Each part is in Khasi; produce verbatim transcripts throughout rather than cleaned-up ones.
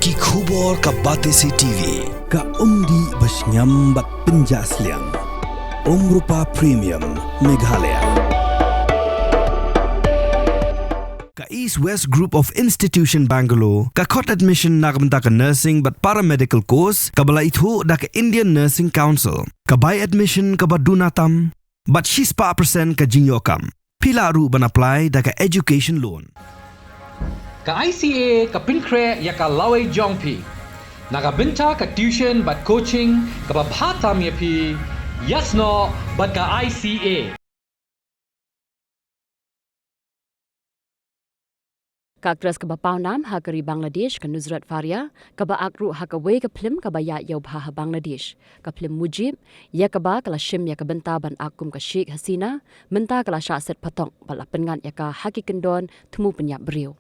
Ki khubor ka Batesi T V, ka umdih ba shngiam bad pynjah sliang. Umrupa Premium, Meghalaya. Ka East West Group of Institution Bangalore, ka khot admission na ka bynta ka nursing bad paramedical course, kaba la ithuh da ka Indian Nursing Council, ka bai admission kaba duna tam, bad shispah percent ka jingïoh kam. Phi lah ruh ban apply da ka education loan. Ka I C A ka pynkhreh ïa ka lawei jong phi. Na ka bynta ka tuition bad coaching kaba bha tam ïa phi, ïasnoh bad ka I C A. Ka actress kaba pawnam ha ka ri Bangladesh, ka Nusrat Faria, kaba act ruh ha kawei ka phlim kaba ïaid ïew bha ha Bangladesh, ka phlim Mujib, ïa kaba ka la shim ïa ka bynta ban act kum ka Sheikh Hasina, mynta ka la shah set patok bad la pynngat ïa ka ha ki kyndon thmu pynïap briew.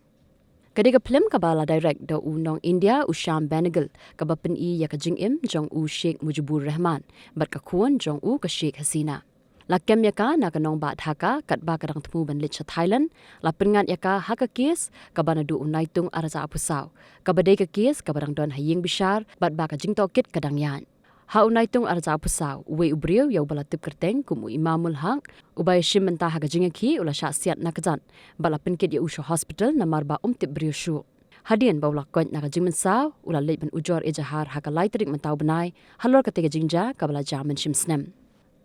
Ka dei ka phlim kaba la direct da u nong India, u Shyam Benegal, kaba pyni ïa ka jingim jong u Sheikh Mujibur Rahman bad ka khun jong u, ka Sheikh Hasina. La kem ïa ka na ka nongbah Dhaka katba ka dang thmu ban leit sha Thailand. La pynngat ïa ka ha ka case kaba naduh u Naitung arhajar arphew saw, kaba dei ka case kaba dang don ha ïing bishar bad ba ka jingtohkit ka dang ïaid. Ha u Naitung arhajar arphew saw, uwei u briew ïa uba la tip kyrteng kum u Imamul Haq, uba ïashim bynta ha ka jingïakhih, u la shah siat na kjat bad la pynkit ïa u sha hospital namar ba um tip briew shuh. Hadien ba u la koit na ka jingmynsaw, u la leit ban ujor ejahar ha ka lai tarik mynta u bnai halor katei ka jingjia kaba la jia mynshem snem.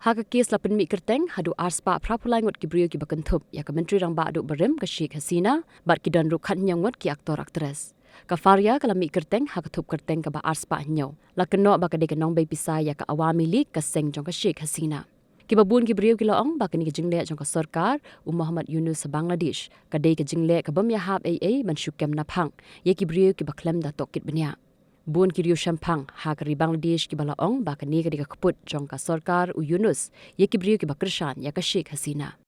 Ha ka case la pynmih kyrteng haduh arspah phraphew lai ngut ki briew kiba kynthup ïa ka Myntri Rangbah duh barim, ka Sheikh Hasina, bad ki don ruh khathynñiew ngut ki actor actress. Ka Faria ka la mih kyrteng ha ka thup kyrteng kaba arspah hynñiew. La kynnoh ba ka dei ka nongbei pisa ïa ka Awami League, ka seng jong ka Sheikh Hasina. Kiba bun ki briew ki la ong ba kane ka jingleh jong ka sorkar u Muhammad Yunus ha Bangladesh ka dei ka jingleh ka bym ïahap ei ei ban shu kem naphang ïa ki briew kiba khlem da tohkit bniah. Bun ki riewshemphang ha ka ri Bangladesh kiba la ong ba kane ka dei ka kput jong ka sorkar u Yunus ïa ki briew kiba kyrshan ïa ka Sheikh Hasina.